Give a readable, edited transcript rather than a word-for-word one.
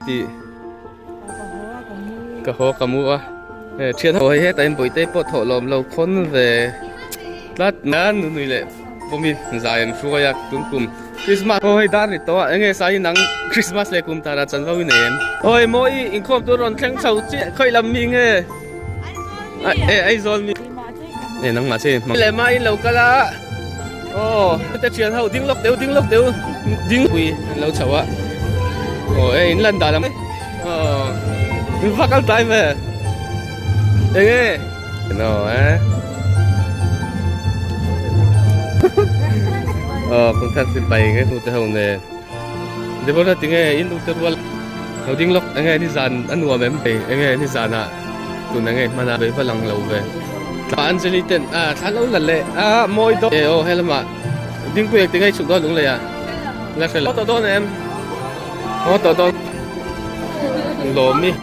Ti ka haw ka mu a thian ho hei hetah hian bawihte pawh thawh lawm lo khawn ve tlat a nunui leh pawmin zai an hruai a tun kum Christmas aw hei dar ni tawh a enge sai nang Christmas leh kum tara chanvo i nei em awi mawi inkhawm tur rawn thleng chho chiah khawi lam mi nge e Aizawl mi e nangmah che leh mah in lo kal a aw te thian ho ding lawk deuh ding lawk deuh ding pui an lo chho a aw e in lan dan ang aw in va kal tlai ve enge no e aw kum thar sipai nge tu te ho ne Deborah tinge in nu te rual lo ding lawk enge ni zan a nuam em enge ni zanah tun enge hman a vei va lang lo ve thla Anjali ten a thla lo la leh a mawi dawn e aw helamah dingpui eng tinge i chhuk dawn lung lei a la hre lo tawh dawn em haw tawh dawn lawm i.